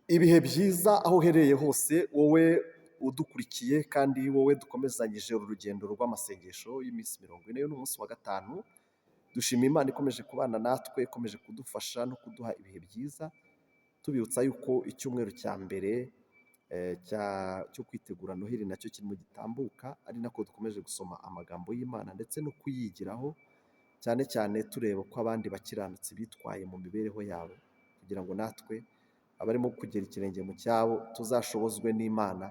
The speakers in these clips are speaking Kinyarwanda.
Ibihe byiza aho uherereye hose, wowe udukurikiye kandi wowe dukomezanyije uru rugendo rw'amasengesho y'iminsi 40, uyu ni umunsi wa gatanu. Dushima Imana ikomeje kubana natwe, ikomeje kudufasha no kuduha ibihe byiza, tubibutsa yuko icyumweru cya mbere cyo kwitegura Noheli nacyo kirimo gitambuka, ari nako dukomeje gusoma amagambo y'Imana ndetse no kuyigiraho, cyane cyane tureba uko abandi bakiranutsi bitwaye mu mibereho yabo, kugira ngo natwe abarimo kugera ikirenge mu cyabo tuzashobozwe n'Imana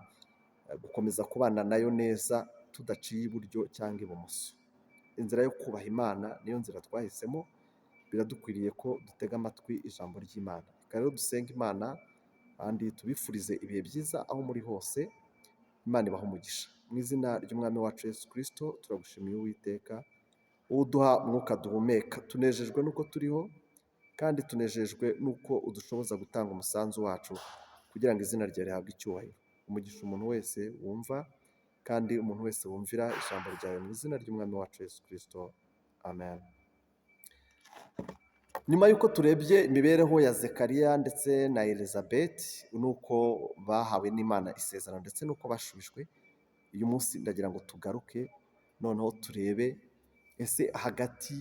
gukomeza kubana nayo neza tudaciye iburyo cyangwa ibumoso. Inzira yo kubaha Imana niyo nzira twahisemo, biradukwiriye ko dutega amatwi ijambo ry'Imana. Reka rero dusenge Imana kandi tubifurize ibihe byiza aho muri hose, Imana ibahe umugisha. Mu izina ry'Umwami wacu Yesu Kristo turagushimiye Uwiteka, uduha umwuka duhumeka. Tunejejwe n'uko turiho kandi tunejejwe n'uko udushoboza gutanga umusanzu wacu kugira ngo izina ryawe rihabwe icyubahiro. Umugisha umuntu wese wumva kandi umuntu wese wumvira ijambo ryawe mu izina ry'Umwami wacu Yesu Kristo. Amen. Nyuma y'uko turebye imibereho ya Zekariya ndetse na Elizabeth n'uko bahawe n'Imana isezerano ndetse n'uko bashubijwe, uyu munsi ndagira ngo tugaruke noneho turebe ese hagati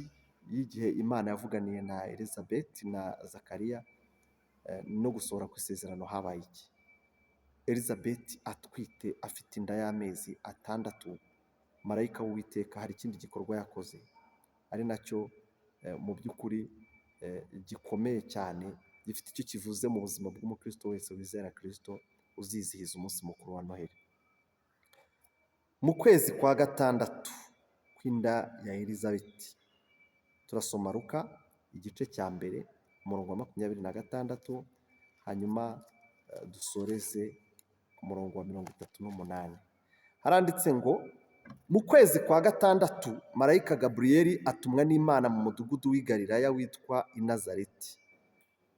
y'igihe Imana yavuganiye na Elizabeth na Zakariya no gusohora ku isezerano habaye iki? Elizabeth atwite afite inda y'amezi 6, marayika w'Uwiteka hari ikindi gikorwa yakoze, ari nacyo mu by'ukuri gikomeye cyane, gifite icyo kivuze mu buzima bw'umukristo wese wizera Kristo uzizihiza umunsi mukuru wa Noheli. Mu kwezi kwa gatandatu kw'inda ya Elizabeth, turasoma Luka igice cya mbere umurongo wa 26, hanyuma dusoreze ku murongo wa 38. Haranditse ngo: mu kwezi kwa gatandatu marayika Gaburiyeli atumwa n'Imana mu mudugudu w'i Galilaya witwa i Nazareti,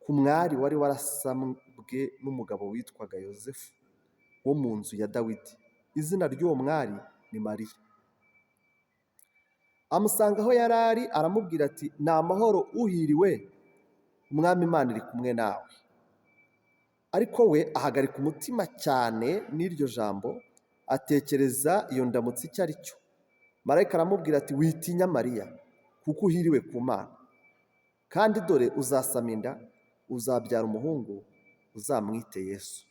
ku mwari wari warasabwe n'umugabo witwaga Yosefu wo mu nzu ya Dawidi. Izina ry'uwo mwari ni Mariya. Amusanga aho yari ari aramubwira ati: ni amahoro uhiriwe, Umwami Imana iri kumwe nawe. Ariko we ahagarika umutima cyane n'iryo jambo, atekereza iyo ndamutso icyo ari cyo. Marayika aramubwira ati: witinya Mariya, kuko uhiriwe ku Mana. Kandi dore uzasama inda, uzabyara umuhungu, uzamwite Yesu.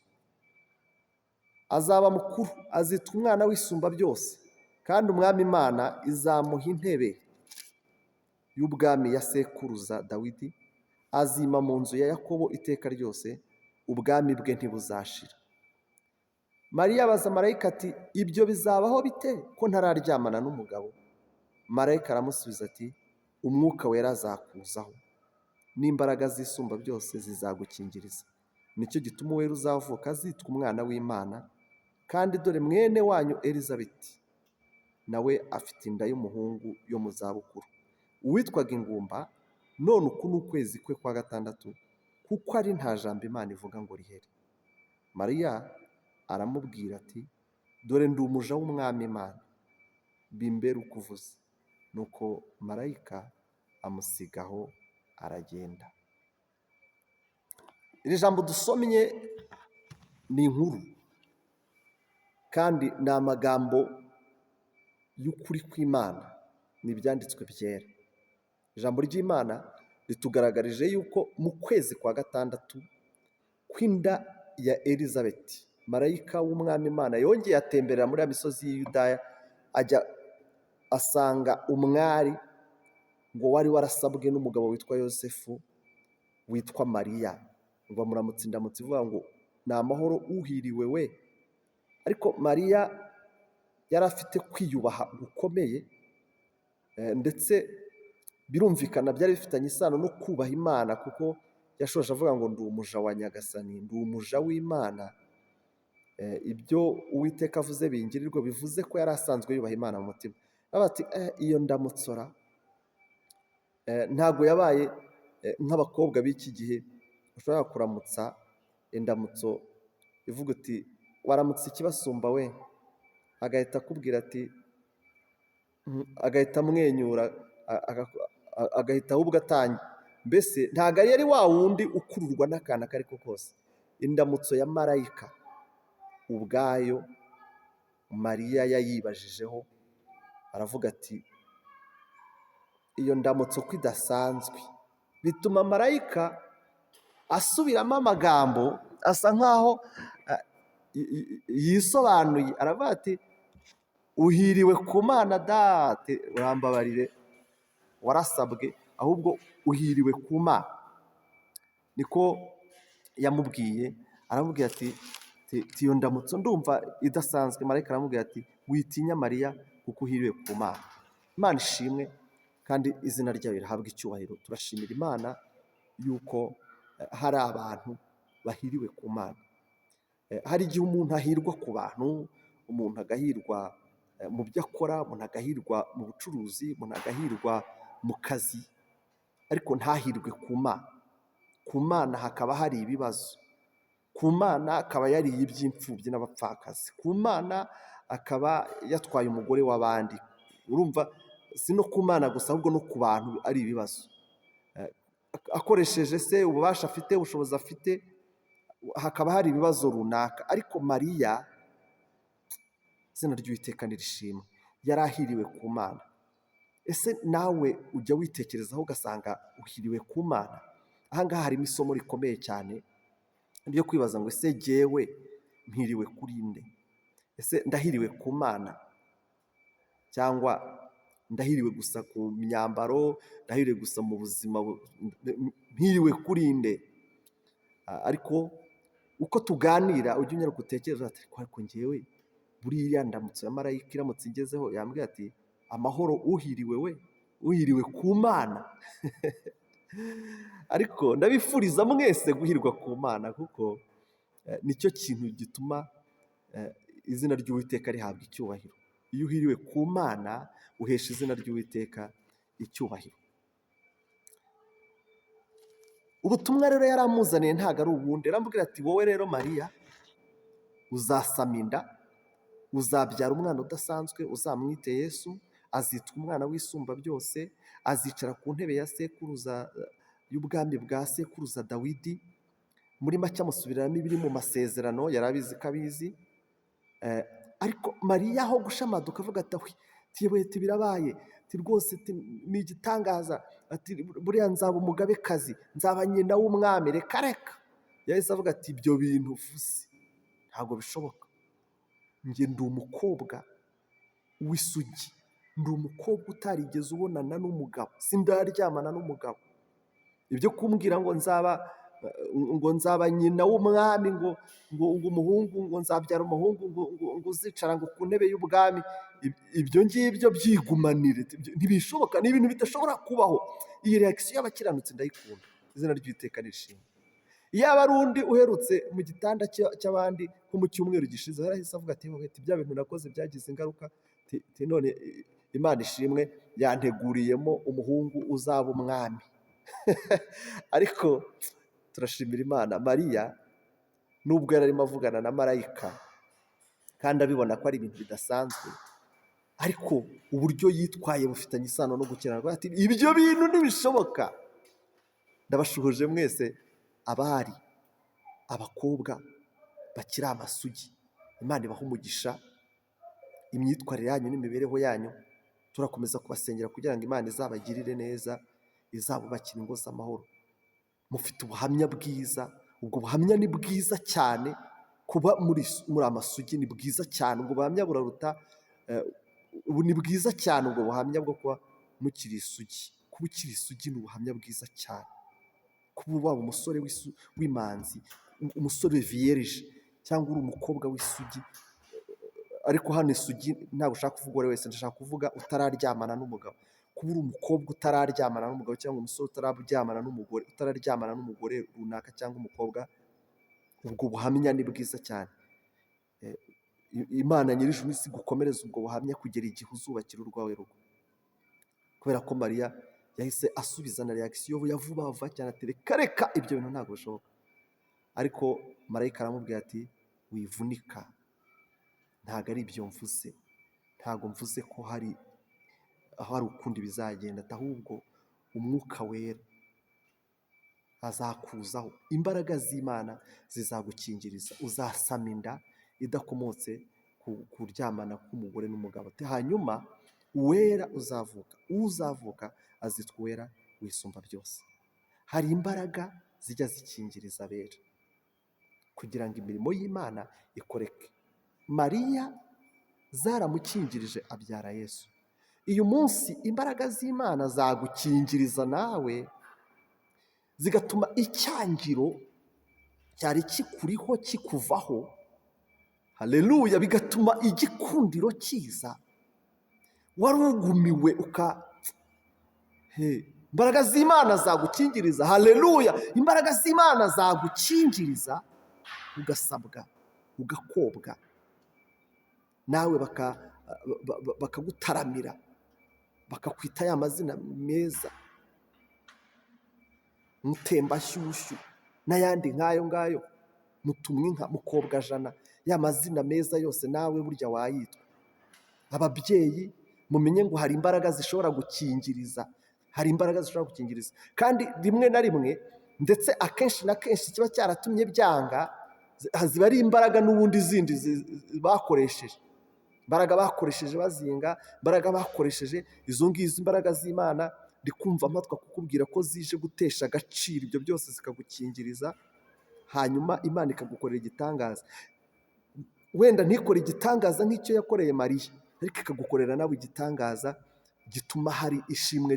Azaba mukuru, azitwa umwana w'Isumba byose, kandi Umwami Imana izamuha intebe y'ubwami ya sekuruza Dawidi, azima mu nzu ya Yakobo iteka ryose, ubwami bwe ntibuzashira. Mariya abaza marayika ati: ibyo bizabaho bite ko ntararyamana n'umugabo? Marayika aramusubiza ati: umwuka wera azakuzaho, n'imbaraga z'Isumba byose zizagukingiriza. Nicyo gituma uwera uzavuka azitwa umwana w'Imana, kandi dore mwene wanyu Elizabeti nawe afite inda y'umuhungu yo mu zabukuru, uwitwaga ingumba, none uku ni ukwezi kwe kwa gatandatu, kuko ari nta jambo Imana ivuga ngo rihere. Mariya aramubwira ati: dore ndi umuja w'Umwami Imana, bimbere uko uvuze. Nuko marayika amusigaho aragenda. Iri jambo dusomye ni inkuru kandi ni amagambo y'ukuri kw'Imana, ni ibyanditswe byera. Ijambo ry'Imana ritugaragarije yuko mu kwezi kwa gatandatu kw'inda ya Elizabeth, marayika w'Umwami Imana yongeye atemberera muri ya misozi y'i Yudaya, ajya asanga umwari ngo wari warasabwe n'umugabo witwa Yosefu witwa Mariya, ngo amuramutse indamutso ivuga ngo ni amahoro uhiriwe we. Ariko Mariya yari afite kwiyubaha gukomeye, ndetse birumvikana byari bifitanye isano no kubaha Imana, kuko yashoje avuga ngo ndi umuja wa Nyagasani, ndi umuja w'Imana, ibyo Uwiteka avuze bingirirwe, bivuze ko yari asanzwe yubaha Imana mu mutima. Aravuga ati iyo ndamutsora ntabwo yabaye nk'abakobwa b'iki gihe ushobora kuramutsa indamutso ivuga uti waramutse ikibasumba we, agahita akubwira ati, agahita amwenyura, agahita ahubwo atangira, mbese ntabwo yari wa wundi ukururwa n'akantu ako ari ko kose. Indamutso ya marayika ubwayo Mariya yayibajijeho, aravuga ati iyo ndamutso ko idasanzwe. Bituma marayika asubiramo amagambo asa nkaho yisobanuye, aravuga ati uhiriwe ku Mana date, urambabarire warasabwe, ahubwo uhiriwe ku Mana. Niko yamubwiye, aramubwira ati iyo ndamutso ndumva idasanzwe. Marayika aramubwira ati witinya Mariya kuko uhiriwe ku Mana. Imana ishimwe kandi izina ryayo rihabwa icyubahiro. Turashimira Imana yuko hari abantu bahiriwe ku Mana. Hari igihe umuntu ahirwa ku bantu, umuntu agahirwa mu byo akora, umuntu agahirwa mu bucuruzi, umuntu agahirwa mu kazi, ariko ntahirwe ku Mana. Ku Mana hakaba hari ibibazo, ku Mana akaba yariye iby'imfubyi n'abapfakazi, ku Mana akaba yatwaye umugore w'abandi. Urumva si no ku Mana gusa, ahubwo no ku bantu ari ibibazo. Akoresheje se ububasha afite, ubushobozi afite, hakaba hari ibibazo runaka. Ariko Mariya, izina ry'Uwiteka nirishimwe, yari ahiriwe ku Mana. Ese nawe ujya witekerezaho ugasanga uhiriwe ku Mana? Aha ngaha harimo isomo rikomeye cyane ryo kwibaza ngo ese jyewe mpiriwe kuri nde? Ese ndahiriwe ku Mana cyangwa ndahiriwe gusa ku myambaro, ndahiriwe gusa mu buzima, mpiriwe kuri nde? Ariko uko tuganira ujya unyaruka utekereza ati ariko njyewe buriya ndamutso ya marayika iramutse ingezeho yambwira ati amahoro uhiriwe we, uhiriwe ku Mana. Ariko ndabifuriza mwese guhirwa ku Mana, kuko nicyo kintu gituma izina ry'Uwiteka rihabwa icyubahiro. Iyo uhiriwe ku Mana uhesha izina ry'Uwiteka icyubahiro. Ubutumwa rero yari amuzaniye ntabwo ari ubundi, aramubwira ati wowe rero Mariya uzasama inda, uzabyara umwana udasanzwe, uzamwite Yesu, azitwa umwana w'isumba byose, azicara ku ntebe ya sekuruza y'ubwami bwa sekuruza Dawidi. Muri make amusubiriramo ibiri mu masezerano, yari abizi ko abizi. Ariko Mariya aho gushamaduka avuga ati tiwe birabaye, ati rwose ni igitangaza, ati buriya nzaba umugabekazi, nzaba nyina w'umwami, reka reka. Yahise avuga ati ibyo bintu uvuze ntabwo bishoboka, njye ndi umukobwa w'isugi, ndi umukobwa utarigeze ubonana n'umugabo, sindaryamana n'umugabo. Ibyo kumbwira ngo nzaba nyina w'umwami, ngo umuhungu, ngo nzabyara umuhungu, ngo uzicara ngo ku ntebe y'ubwami, ibyo ngibyo byigumanire, ntibishoboka, ni ibintu bidashobora kubaho. Iyi reaction y'abakiranutsi ndayikunda, izina ry'Uwiteka nirishimwe. Yaba ari undi uherutse mu gitanda cy'abandi nko mu cyumweru gishize, yarahise avuga ati bya bintu nakoze byagize ingaruka, none Imana ishimwe yanteguriyemo umuhungu uzaba umwami. Ariko turashimira Imana, Mariya nubwo yari arimo avugana na marayika kandi abibona ko ari ibintu bidasanzwe, ariko uburyo yitwaye bufitanye isano no gukiranirwa. Ati ibyo bintu ntibishoboka. Ndabashuhuje mwese abari abakobwa bakiri amasugi, Imana ibahe umugisha, imyitwarire yanyu n'imibereho yanyu turakomeza kubasengera kugira ngo Imana izabagirire neza, izabubakire ingo z'amahoro. Mufite ubuhamya bwiza, ubwo buhamya ni bwiza cyane, kuba muri amasugi ni bwiza cyane, ubwo buhamya buraruta, ni bwiza cyane ubwo buhamya bwo kuba mukiri isugi. Kuba ukiri isugi ni ubuhamya bwiza cyane. Kuba waba umusore w'imanzi, umusore vierge cyangwa uri umukobwa w'isugi, ariko hano isugi ntabwo ushaka kuvuga uwo ari wese, ndashaka kuvuga utararyamana n'umugabo. Kuba uri umukobwa utararyamana n'umugabo cyangwa umusore utararyamana n'umugore, utararyamana n'umugore runaka cyangwa umukobwa, ubwo buhamya ni bwiza cyane. Imana nyir'ijuru n'isi igukomereze ubwo buhamya kugera igihe uzubakira urwawe rugo. Kubera ko Mariya yahise asubiza na reaction ya vuba vuba cyane ati reka reka ibyo bintu ntabwo bishoboka. Ariko marayika aramubwira ati wivunika, ntabwo ari ibyo mvuze, ntabwo mvuze ko hari ukundi bizagenda, ahubwo umwuka wera Hazakuzaho imbaraga z'Imana, zizagukingiriza, uzasama inda idakomotse ku kuryamana k'umugore n'umugabo. Hanyuma uwera uzavuka, uzavuka azitwa uwera wisumba byose. Hari imbaraga zijya zikingiriza abera kugira ngo imirimo y'Imana ikoreke. Mariya zaramukingirije abyara Yesu. Uyu munsi imbaraga z'Imana zagukingiriza nawe, zigatuma icyangiro cyari kikuriho kikuvaho. Haleluya! Bigatuma igikundiro kiza. Wari ugumiwe uka imbaraga z'Imana zagukingiriza. Haleluya! Imbaraga z'Imana zagukingiriza, ugasabwa, ugakobwa, nawe bakagutaramira, bakakwita ya mazina meza, mutembashyushyu n'ayandi nk'ayo ngayo, mutumwa inka, mukobwajana, ya mazina meza yose nawe burya wayitwa. Ababyeyi, mumenye ngo hari imbaraga zishobora gukingiriza, hari imbaraga zishobora gukingiriza. Kandi rimwe na rimwe, ndetse akenshi na kenshi, kiba cyaratumye byanga ziba ari imbaraga n'ubundi zindi bakoresheje, imbaraga bakoresheje bazinga, imbaraga bakoresheje izo ngizo. Imbaraga z'Imana, ndi kumva mpatwa kukubwira ko zije gutesha agaciro ibyo byose, zikagukingiriza, hanyuma Imana ikagukorera igitangaza. Wenda ntikore igitangaza nk'icyo yakoreye Mariya, ariko ikagukorera nawe igitangaza gituma hari ishimwe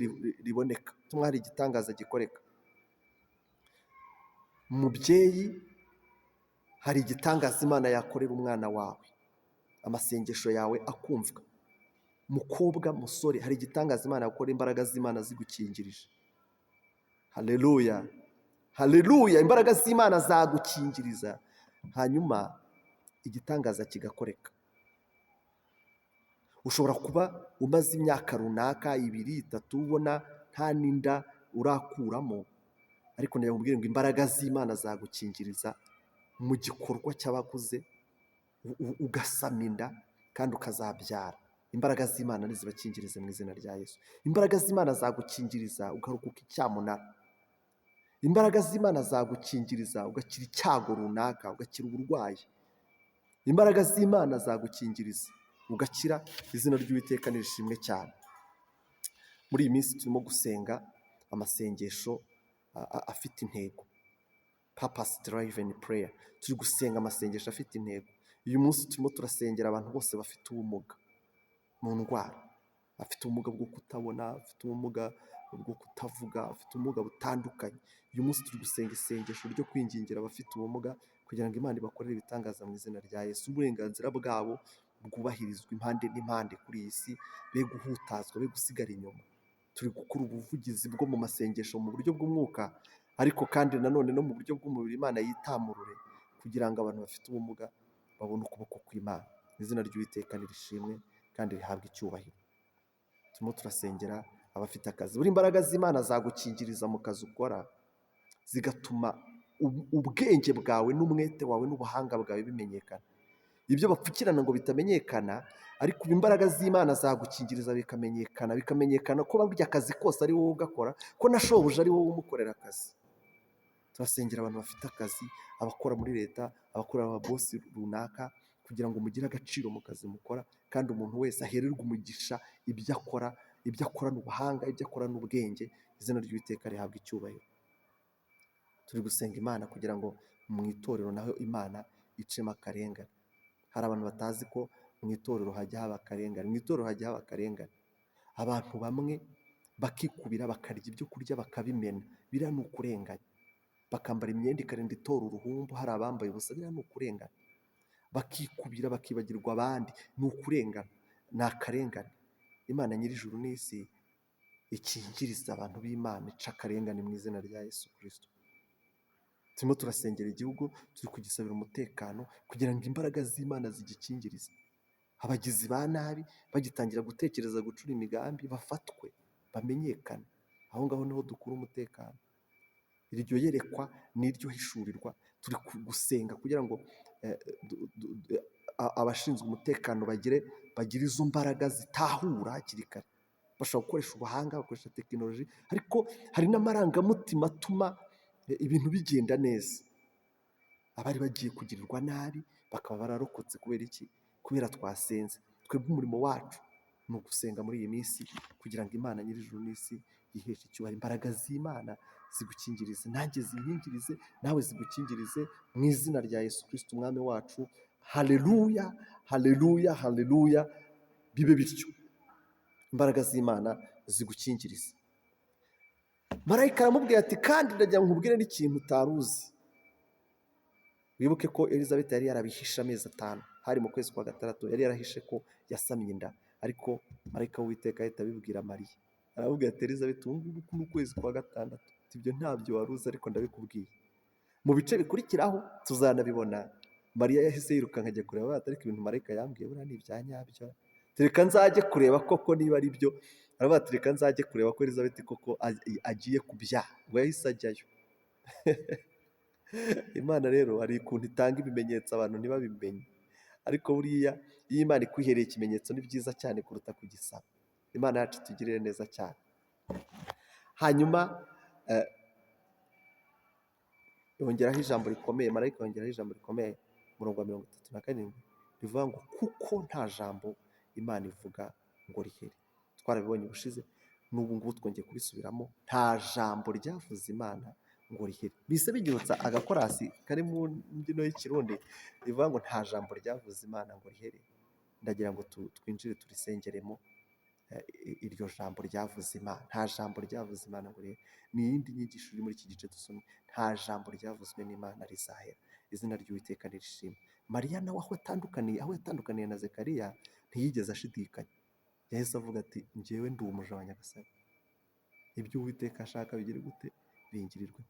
riboneka, gituma hari igitangaza gikoreka. Mubyeyi, hari igitangaza Imana yakorera umwana wawe, amasengesho yawe akumvwa. Mukobwa, musore, hari igitangaza Imana yakora imbaraga z'Imana zigukingirije. Haleluya, haleluya! Imbaraga z'Imana zagukingiriza, hanyuma igitangaza kigakoreka. Ushobora kuba umaze imyaka runaka, 2, 3, ubona nta n'inda urakuramo, ariko ndakubwira ngo imbaraga z'Imana zagukingiriza mu gikorwa cy'abakuze, ugasama inda kandi ukazabyara. Imbaraga z'Imana ntizibakingirize mu izina rya Yesu. Imbaraga z'Imana zagukingiriza ugarukuka icyamunara. Imbaraga z'Imana zagukingiriza ugakira icyago runaka, ugakira uburwayi. Imbaraga z'Imana zagukingiriza ugakira. Izina ry'Uwiteka nirishimwe cyane. Muri iyi minsi turimo gusenga amasengesho afite intego, purpose driven prayer. Turi gusenga amasengesho afite intego. Uyu munsi turimo turasengera abantu bose bafite ubumuga mu ndwara, afite ubumuga bwo kutabona, afite ubumuga bwo kutavuga, afite ubumuga butandukanye. Uyu munsi turi gusenga isengesho ryo kwingingira abafite ubumuga kugira ngo Imana ibakorere ibitangaza mu izina rya Yesu, uburenganzira bwabo bwubahirizwa impande n'impande kuri iyi si, be guhutazwa, be gusigara inyuma. Turi gukora ubuvugizi bwo mu masengesho mu buryo bw'umwuka, ariko kandi nanone no mu buryo bw'umubiri Imana yitamurure kugira ngo abantu bafite ubumuga babone ukuboko kw'Imana. Izina ry'Uwiteka nirishimwe kandi rihabwe icyubahiro. Turimo turasengera abafite akazi. Buri imbaraga z'Imana zagukingiriza mu kazi ukora, zigatuma ubwenge bwawe n'umwete wawe n'ubuhanga bwawe bimenyekana. Ibyo bapfukirana ngo bitamenyekana, ariko ubu imbaraga z'Imana zagukingiriza bikamenyekana, bikamenyekana ko burya akazi kose ari wowe ugakora, ko na shobuja ari wowe umukorera akazi. Turasengera abantu bafite akazi, abakora muri leta, abakorera ababosi runaka, kugira ngo mugire agaciro mu kazi mukora, kandi umuntu wese ahererwe umugisha ibyo akora, ibyo akorana ubuhanga, ibyo akorana ubwenge. Izina ry'Uwiteka rihabwe icyubahiro. Turi gusenga Imana kugira ngo mu itorero naho Imana icemo akarengane. Hari abantu batazi ko mu itorero hajya haba akarengane. Mu itorero hajya haba akarengane, abantu bamwe bakikubira, bakarya ibyo kurya bakabimena. Biriya ni ukurenganya. Bakambara imyenda ikarinda itora uruhumbu, hari abambaye ubusa. Biriya ni ukurengana. Bakikubira, bakibagirwa abandi, ni ukurengana, ni akarengane. Imana nyir'ijuru n'isi ikingiriza abantu b'Imana, ica akarengane mu izina rya Yesu Kirisito. Turimo turasengera igihugu, turi kugisabira umutekano kugira ngo imbaraga z'Imana zigikingirize. Abagizi ba nabi bagitangira gutekereza gucura imigambi bafatwe, bamenyekane. Aho ngaho niho dukura umutekano. Iryo yerekwa n'iryo hishurirwa, turi gusenga kugira ngo abashinzwe umutekano bagire izo mbaraga zitahura hakiri kare. Bashobora gukoresha ubuhanga, bakoresha tekinoloji, ariko hari n'amarangamutima atuma Ibintu bigenda neza, abari bagiye kugirirwa nabi bakaba bararokotse. Kubera iki? Kubera twasenze. Twebwe umurimo wacu ni ugusenga muri iyi minsi kugira ngo Imana nyir'ijuru n'isi yiheshe icyubahiro. Imbaraga z'Imana zigukingirize, nanjye zinkingirize, nawe zigukingirize mu izina rya Yesu Kristo umwami wacu. Haleluya, haleluya, haleluya! Bibe bityo, imbaraga z'Imana zigukingirize. Marayika aramubwira ati: "Kandi ndagira ngo nkubwire n'ikintu utari uzi." Wibuke ko Elizabeth yari yarabihishe amezi 5, hari mu kwezi kwa gatandatu, yari yarahishe ko yasamye inda, ariko marayika w'Uwiteka ahita abibwira Mariya, aramubwira ati: "Elizabeth, ubu ngubu ni ukwezi kwa gatandatu, ibyo ntabyo wari uzi, ariko ndabikubwiye." Mu bice bikurikiraho tuzanabibona. Mariya yahise yirukanka ajya kureba, ariko ibintu marayika yambwiye buriya ni ibya nyabyo, reka nzajye kureba koko niba ari byo. Aravuga ati: "Reka nzajye kureba ko Elizabeth koko agiye kubyara." Ngo yahise ajyayo. Imana rero hari ukuntu itanga ibimenyetso abantu ntibabimenye, ariko buriya iyo Imana ikwihereye ikimenyetso ni byiza cyane kuruta kugisaba. Imana yacu itugirire neza cyane. Hanyuma yongeraho ijambo rikomeye, marayika yongeraho ijambo rikomeye, umurongo wa 37 rivuga ngo: "Kuko nta jambo Imana ivuga ngo rihere." Twarabibonye ubushize, n'ubu ngubu twongeye kubisubiramo: nta jambo ryavuze Imana ngo rihere. Bise binyibutsa agakorasi kari mu mbyino y'Ikirundi rivuga ngo: "Nta jambo ryavuze Imana ngo rihere." Ndagira ngo twinjire turisengeremo iryo jambo ryavuze Imana. Nta jambo ryavuze Imana ngo rihere ni iyindi nyigisho iri muri iki gice dusomye. Nta jambo ryavuzwe n'Imana rizahera. Izina ry'Uwiteka nirishimwe. Mariya nawe aho yatandukaniye na Zekariya, ntiyigeze ashidikanya. Yahise avuga ati: "Njyewe ndi umuja wa Nyagasani, ibyo Uwiteka ashaka bigire gute? Bingirirwe."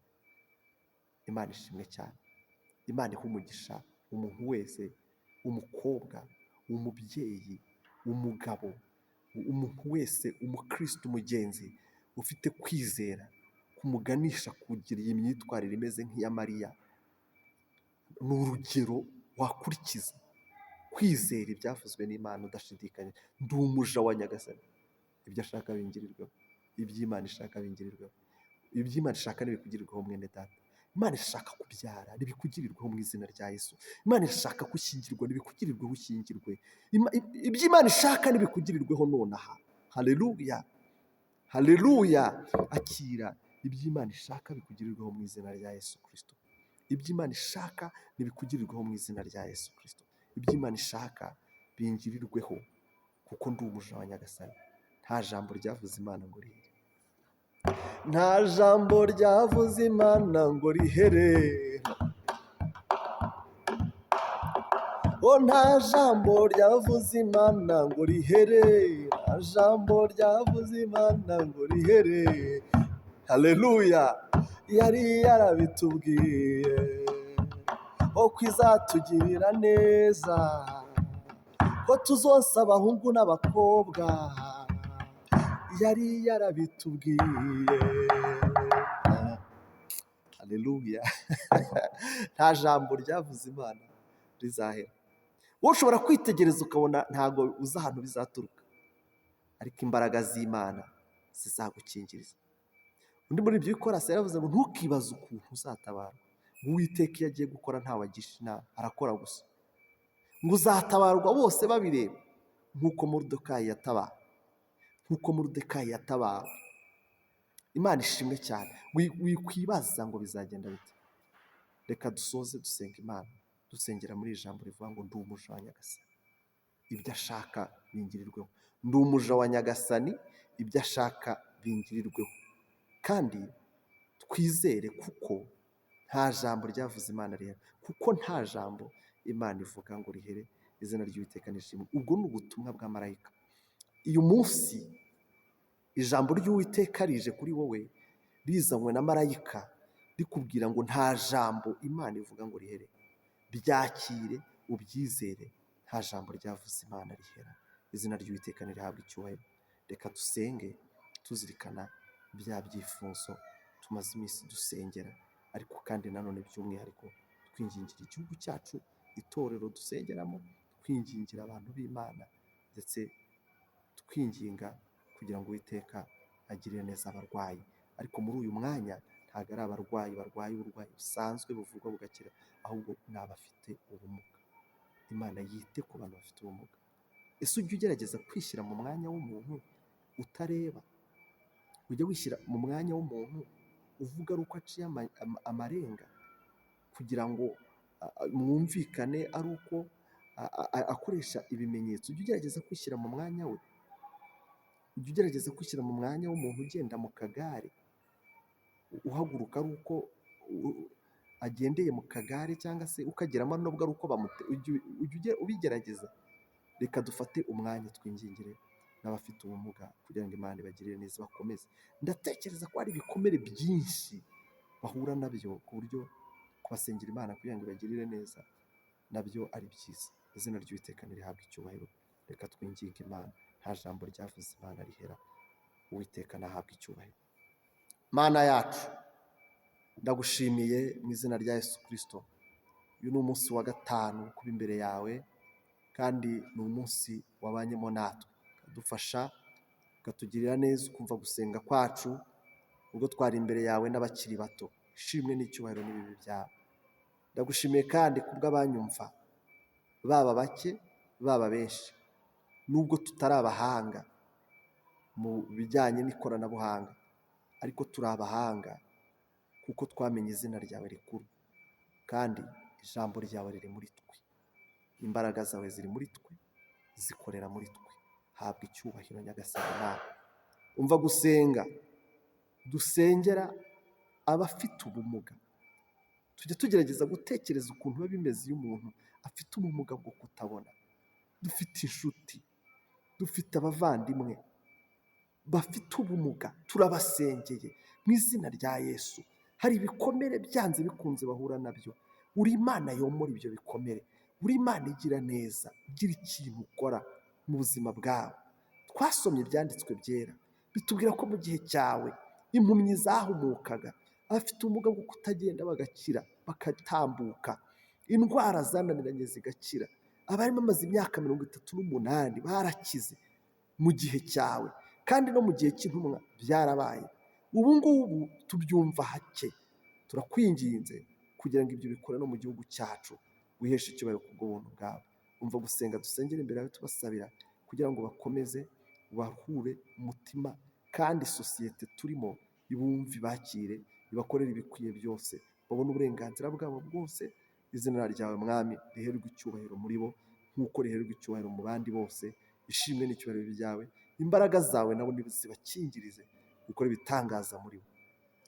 Imana ishimwe cyane. Imana iha umugisha umuntu wese, umukobwa, umubyeyi, umugabo, umuntu wese, umukristo mugenzi ufite kwizera kumuganisha kugira iyi myitwarire imeze nk'iya Mariya. Ni urugero wakurikiza, kwizera ibyavuzwe n'Imana udashidikanya. Ndi umuja wa Nyagasani, ibyo ashaka bingirirweho, iby'Imana ishaka bingirirweho. Iby'Imana ishaka ntibikugirirweho, mwene data. Imana ishaka kubyara, ntibikugirirweho mu izina rya Yesu. Imana ishaka gushyingirwa, ntibikugirirweho, ushyingirwe. Ibyo Imana ishaka ntibikugirirweho nonaha. Haleluya, haleluya! Akira ibyo Imana ishaka bikugirirweho mu izina rya Yesu Kirisito. Ibyo Imana ishaka ntibikugirirweho mu izina rya Yesu Kirisito. Ibyo Imana ishaka bingirirweho, kuko ndi umuja wa Nyagasani. Nta jambo ryavuze Imana ngo rihere. Nta jambo ryavuze Imana ngo rihere. O, nta jambo ryavuze Imana ngo rihere. Nta jambo ryavuze Imana ngo rihere. Haleluya! Yari yarabitubwiye ko izatugirira neza, ko tuzonsa abahungu n'abakobwa. Yari yarabitubwiye. Haleluya! Nta jambo ryavuze Imana rizahera. Wowe ushobora kwitegereza ukabona ntabwo uzi ahantu bizaturuka, ariko imbaraga z'Imana zizagukingiriza. Undi muri ibyo bikorasi yaravuze ngo: "Ntukibaze ukuntu uzatabarwa, ngo Uwiteka iyo agiye gukora ntawe agisha inama, arakora gusa." Ngo uzatabarwa bose babireba, nk'uko Moridekayi yatabawe, nk'uko Moridekayi yatabawe. Imana ishimwe cyane. Wikwibaza ngo bizagenda bite. Reka dusoze dusenga Imana, dusengera muri iri jambo rivuga ngo: "Ndi umuja wa Nyagasani, ibyo ashaka bingirirweho. Ndi umuja wa Nyagasani, ibyo ashaka bingirirweho." Kandi twizere, kuko nta jambo ryavuze Imana rihera, kuko nta jambo Imana ivuga ngo rihere. Izina ry'Uwiteka nishimwe. Ubwo ni ubutumwa bwa marayika. Uyu munsi ijambo ry'Uwiteka rije kuri wowe rizanywe na marayika, rikubwira ngo nta jambo Imana ivuga ngo rihere. Byakire, ubyizere. Nta jambo ryavuze Imana rihera. Izina ry'Uwiteka nirihabwe icyubahiro. Reka dusenge tuzirikana bya byifuzo tumaze iminsi dusengera, ariko kandi nanone by'umwihariko twingingira igihugu cyacu, itorero dusengeramo, twingingira abantu b'Imana, ndetse twinginga kugira ngo Uwiteka agirire neza abarwayi. Ariko muri uyu mwanya ntabwo Ntabwo ari abarwayi barwaye uburwayi busanzwe buvurwa bugakira, ahubwo ni abafite ubumuga. Imana yite ku bantu bafite ubumuga. Ese ujya ugerageza kwishyira mu mwanya w'umuntu utareba? Ujya wishyira mu mwanya w'umuntu uvuga ari uko aciye amarenga kugira ngo mwumvikane, ari uko akoresha ibimenyetso? Ujya ugerageza kwishyira mu mwanya we? Ujya ugerageza kwishyira mu mwanya w'umuntu ugenda mu kagare, uhaguruka ari uko agendeye mu kagare, cyangwa se ukageramo nubwo ari uko ujya ubigerageza? Reka dufate umwanya twingingire n'abafite ubumuga kugira ngo Imana ibagirire neza, bakomeze. Ndatekereza ko hari ibikomere byinshi bahura nabyo, ku buryo kubasengera Imana kugira ngo ibagirire neza nabyo ari byiza. Izina ry'Uwiteka ntirihabwe icyubahiro. Reka twinginge Imana. Nta jambo ryavuze Imana rihera. Uwiteka nahabwe icyubahiro. Mana yacu, ndagushimiye mu izina rya Yesu Kirisito. Uyu ni umunsi wa gatanu kuba imbere yawe, kandi ni umunsi wabanyemo natwe, ukadufasha, ukatugirira neza, ukumva gusenga kwacu ubwo twari imbere yawe n'abakiri bato. Ishimwe n'icyubahiro n'ibibi byawe. Ndagushimiye kandi kubw'abanyumva, baba bake baba benshi, nubwo tutari abahanga mu bijyanye n'ikoranabuhanga, ariko turi abahanga kuko twamenye izina ryawe rikuru, kandi ijambo ryawe riri muri twe, imbaraga zawe ziri muri twe, zikorera muri twe. Habwa icyubahiro, Nyagasani nawe. Umva gusenga dusengera abafite ubumuga. Tujya tugerageza gutekereza ukuntu biba bimeze iyo umuntu afite ubumuga bwo kutabona. Dufite inshuti, dufite abavandimwe bafite ubumuga, turabasengeye mu izina rya Yesu. Hari ibikomere byanze bikunze bahura nabyo. Uri Imana yomora ibyo bikomere, uri Imana igira neza, ugira ikintu ukora mu buzima bwabo. Twasomye ibyanditswe byera bitubwira ko mu gihe cyawe impumyi zahumukaga, abafite ubumuga bwo kutagenda bagakira bagatambuka, indwara zananiranye zigakira, abari bamaze imyaka 38 barakize mu gihe cyawe, kandi no mu gihe cy'intumwa byarabaye. Ubu ngubu tubyumva hake. Turakwinginze kugira ngo ibyo bikore no mu gihugu cyacu, wiheshe icyubahiro kubw'ubuntu bwawe. Umva gusenga dusengera imbere yawe tubasabira kugira ngo bakomeze bahure umutima, kandi sosiyete turimo ibumve, ibakire, ibakorere ibikwiye byose, babone uburenganzira bwabo bwose. Izina ryawe, Mwami, riherwe icyubahiro muri bo nk'uko riherwa icyubahiro mu bandi bose. Ishimwe n'icyubahiro byawe. Imbaraga zawe nabo zibakingirize gukora ibitangaza muri bo.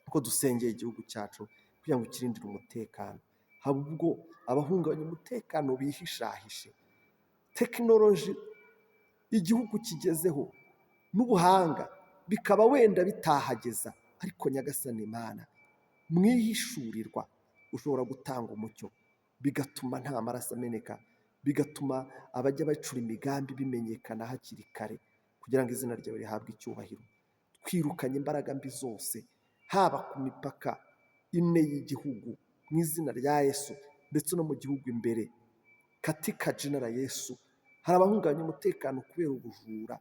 Kuko dusengeye igihugu cyacu kugira ngo ukirindire umutekano, haba ubwo abahungabanya umutekano bihishahishe. Tekinoloji igihugu kigezeho n'ubuhanga bikaba wenda bitahageza, ariko Nyagasani Imana, mwihishurirwa ushobora gutanga umucyo, bigatuma nta maraso ameneka, bigatuma abajya bacura imigambi bimenyekana hakiri kare, kugira ngo izina ryawe rihabwe icyubahiro. Twirukanye imbaraga mbi zose, haba ku mipaka ine y'igihugu mu izina rya Yesu, ndetse no mu gihugu imbere, katika jina la Yesu. Hari abahungabanya umutekano kubera ubujura,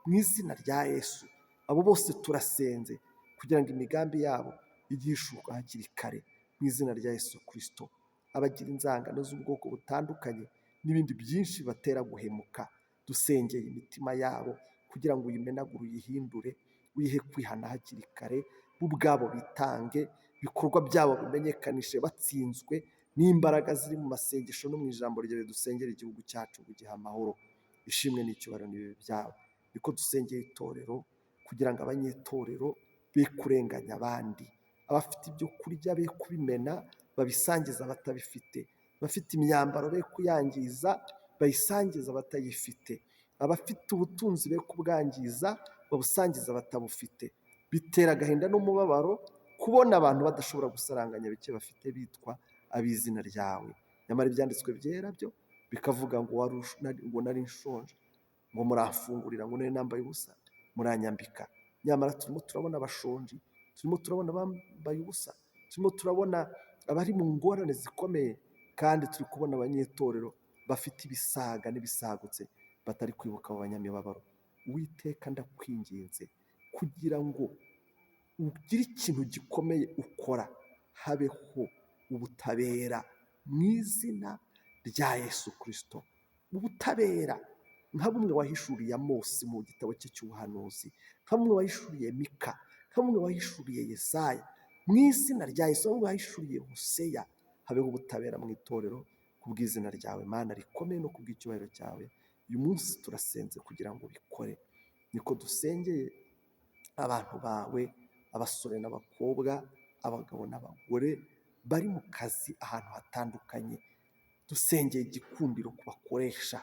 mu izina rya Yesu abo bose turasenze kugira ngo imigambi yabo ijye ihishurwa hakiri kare mu izina rya Yesu Kirisito. Abagira inzangano z'ubwoko butandukanye n'ibindi byinshi batera guhemuka, dusengeye imitima yabo kugira ngo uyimenagure, uyihindure, uyihe kwihana hakiri kare, bo ubwabo bitange, ibikorwa byabo bimenyekanishe batsinzwe n'imbaraga ziri mu masengesho no mu ijambo ryawe. Dusengera igihugu cyacu kugiha amahoro. Ishimwe n'icyubahiro n'ibibi byawe. Niko dusengeye itorero kugira ngo abanyetorero be kurenganya abandi, abafite ibyo kurya be kubimena babisangiza abatabifite, abafite imyambaro be kuyangiza bayisangiza abatayifite, abafite ubutunzi be kubwangiza babusangiza abatabufite. Bitera agahinda n'umubabaro kubona abantu badashobora gusaranganya bike bafite bitwa ab'izina ryawe, nyamara ibyanditswe byera byo bikavuga ngo ngo nari nshonje ngo muramfungurira, ngo nari nambaye ubusa muranyambika. Nyamara turimo turabona abashonji, turimo turabona abambaye ubusa, turimo turabona abari mu ngorane zikomeye, kandi turi kubona abanyetorero bafite ibisaga n'ibisagutse batari kwibuka abo banyamibabaro. Uwiteka, ndakwinginze kugira ngo Ugire ikintu gikomeye ukora, habeho ubutabera mu izina rya Yesu Kirisito. Ubutabera nka bumwe wahishuriye Amosi mu gitabo cye cy'ubuhanuzi, nka bumwe wahishuriye Mika, nka bumwe wahishuriye Yesaya, mu izina rya Yesu, nka bumwe wahishuriye Hoseya, habeho ubutabera mu itorero kubw'izina ryawe Mana rikomeye no kubw'icyubahiro cyawe. Uyu munsi turasenze kugira ngo ubikore. Niko dusengeye abantu bawe, abasore n'abakobwa, abagabo n'abagore bari mu kazi ahantu hatandukanye. Dusengeye igikundiro ku bakoresha,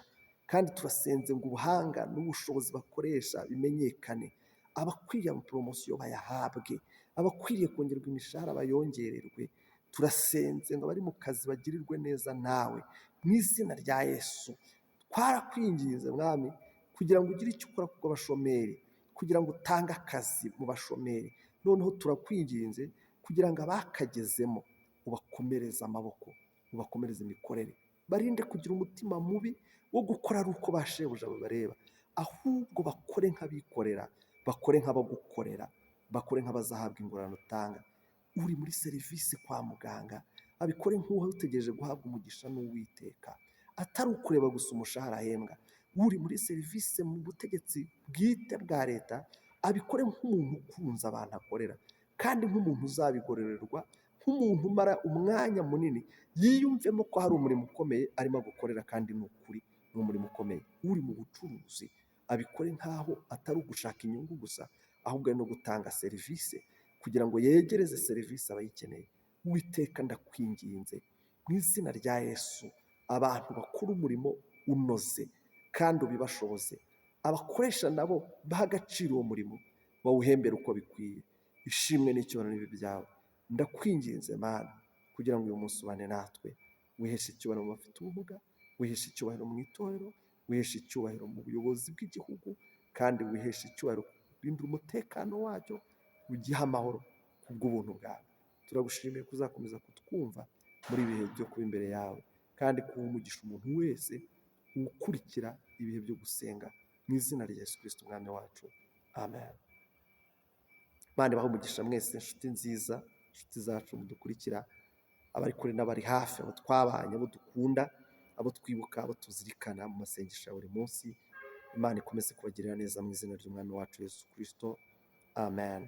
kandi turasenze ngo ubuhanga n'ubushobozi bakoresha bimenyekane. Abakwiriye amaporomosiyo bayahabwe, abakwiriye kongerwa imishahara bayongererwe. Turasenze ngo abari mu kazi bagirirwe neza nawe mu izina rya Yesu. Twarakwinginze Mwami kugira ngo ugire icyo ukora ku bashomeri, kugira ngo utange akazi mu bashomeri. Noneho turakwinginze kugira ngo abakagezemo ubakomereze amaboko, ubakomereze imikorere, barinde kugira umutima mubi wo gukora ari uko ba shebuja babareba, ahubwo bakore nk'abikorera, bakore nk'abagukorera, bakore nk'abazahabwa ingororano utanga. Uri muri serivisi kwa muganga abikore nk'utegereje guhabwa umugisha n'Uwiteka, atari ukureba gusa umushahara ahembwa. Uri muri serivisi mu butegetsi bwite bwa leta abikore nk'umuntu ukunze abantu akorera, kandi nk'umuntu uzabigororerwa, nk'umuntu umara umwanya munini yiyumvemo ko hari umurimo ukomeye arimo gukorera, kandi ni ukuri ni umurimo ukomeye. Uri mu bucuruzi abikore nk'aho atari ugushaka inyungu gusa, ahubwo ari no gutanga serivisi kugira ngo yegereze serivisi abayikeneye. Uwiteka ndakwinginze mu izina rya Yesu, abantu bakora umurimo unoze kandi ubibashoboze, abakoresha nabo baha agaciro uwo murimo, bawuhembere uko bikwiye. Ishimwe n'icyubahiro nibibe ibyawe. Ndakwinginze Mana kugira ngo uyu munsi ubane natwe, wiheshe icyubahiro mu bafite ubumuga, wiheshe icyubahiro mu itorero, wiheshe icyubahiro mu buyobozi bw'igihugu, kandi wiheshe icyubahiro urindira umutekano wacyo, ugihe amahoro kubw'ubuntu bwawe. Turagushimiye ko uzakomeza kutwumva muri ibi bihe byo kuba imbere yawe, kandi kuha umugisha umuntu wese ukurikira ibihe byo gusenga mu izina rya Yesu Kristo Umwami wacu, amen. Imana ibahe umugisha mwese, inshuti nziza, inshuti zacu mudukurikira, abari kure n'abari hafi, abo twabanye, abo dukunda, abo twibuka, abo tuzirikana mu masengesho ya buri munsi. Imana ikomeze kubagirira neza mu izina ry'Umwami wacu Yesu Kristo, amen.